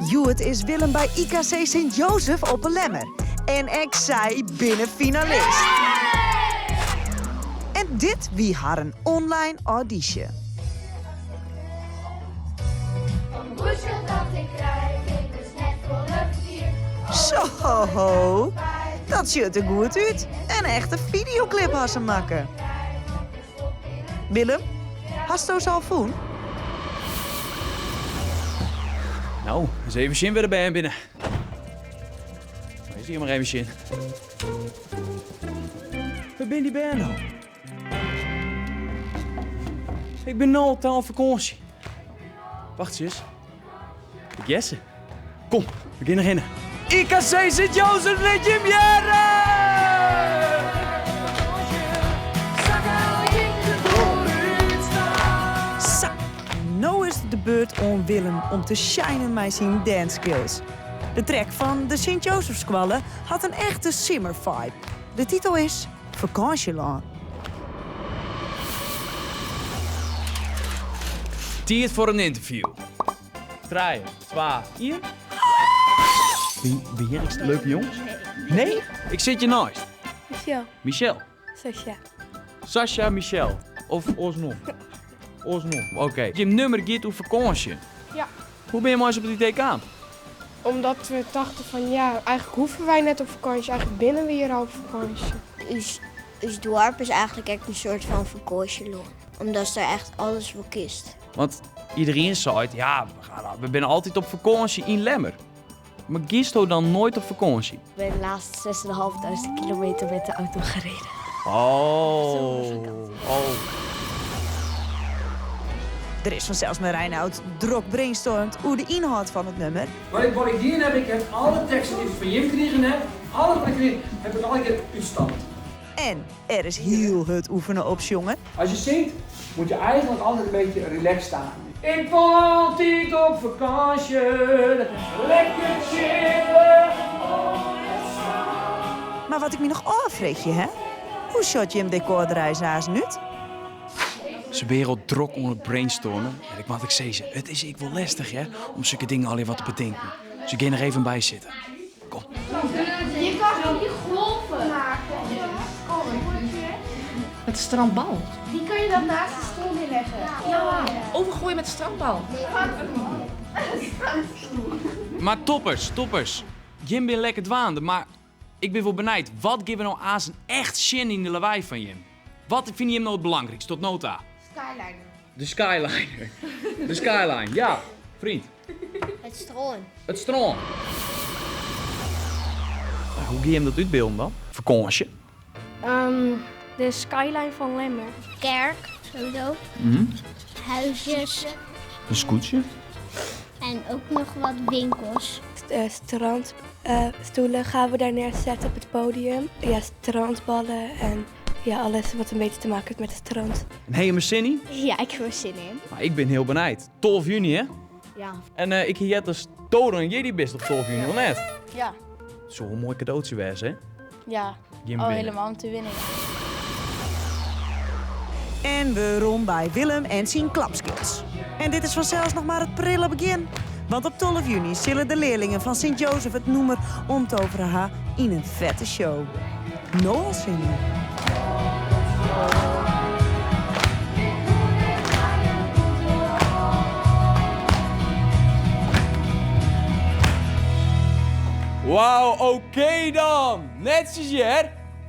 Hjoed is Willem by IKC Sint Jozef op 'e Lemmer. En ek sy binne finalist. En dit wie harren online audysje. Zo, dat sjocht der goed út. In echte fideoklip ha se makke. Willem, hasto se al fûn? No, ris even sjen wêr de bern binne. Is hier mar even sjen. Wêr binne dy bern no? Ik bin no al ta oan fakânsje. Wacht ris. Ik hear se. Kom, we gean derhinne. IKC Sint Jozef lit jim hearre! Sa, no is it de beurt oan Willem om te shinen mei syn dance skills. De track fan de Sint Jozefskoalle hat in echte simmervibe. De titel is Fakânsjelân. Tiid foar in ynterview. Trije, twa, ien. Wie hjir leuke jonges? Nee? Ik sit hjir neist. Michelle. Michelle. Sasha. Sasha, Michelle. Of oarsom. Oarsom, oké. Jim nummer giet oer fakânsje. Ja. Hoe bin je mei op it idee kaam? Omdat we dachten van ja, eigenlijk hoeven wij net op vakantie. Eigenlijk binnen we hier al op vakantie. Us, us doarp is eigenlijk ek in soart fan fakânsjelân. Omdat der echt alles wol kinst. Want iedereen seit, ja, we binne altyd op fakânsje yn Lemmer. Mar giesto dan noait op fakânsje? Ik ben laatst 6.500 kilometer met de auto gereden. Oh. Oh. Der is fansels mei Reinoud drok brainstormd oer de ynhâld fan it nummer. Wat ik, wat ik dien heb, ik heb alle teksten die ik fan jim krigen heb, alles wat ik krigen heb ik allegear útstampt. En er is hiel hurd oefene op sjongen. Als je zingt, moet je eigenlijk altijd een beetje relaxed staan. Ik wol altyd op fakânsje, dat is lekker chillen. Mar wat ik my noch ôffreegje, hè? Hoe sjocht jim dekor der eins aanst út? Se binne al drok oan it brainstormen. En ik moat ek sizze, it is ek wol lestich hè, om sokke dingen allegear wat te betinken. Dus ik gean der even by sitte. Kom. Je kan die golven maken. Met de strandbal. Die kan je dan naast de stoel neerleggen. Ja, overgooien met de strandbal. Maar toppers, toppers. Jim bin lekker dwaande, mar ik bin wol benijd. Wat gean we no aanst echt sjen yn de Lawei fan jim? Wat fine jim no it belangrykst tot no ta? Skyliner. De Skyliner. De Skyline, ja. Vriend. It strân. It strân. Hoe gean jim dat útbylden dan? Fakânsje? De skyline fan Lemmer. Kerk, sowieso. Huisjes. In skûtsje. En ook nog wat winkels. Strandstoelen gaan we daar neerzetten op het podium. Ja, strandballen en ja, alles wat een beetje te maken heeft met het strand. En ha je der sin yn? Ja, ik heb er zin in. Maar ik ben heel benijd. 12 juni, hè? Ja. En ik hie heard datsto dan jierdei bist op 12 juni, of net? Ja. Soe in moai kadootsje wêze, hè? Ja. Jim Oh, winnen. helemaal om te winnen. En werom by Willem en syn klapskills. En dit is fansels noch mar it prille begjin. Want op 12 juny sille de learlingen fan Sint Jozef it nûmer omtovere ha yn in fette show. No al sin yn. Wauw, oké dan! Netsjes hear!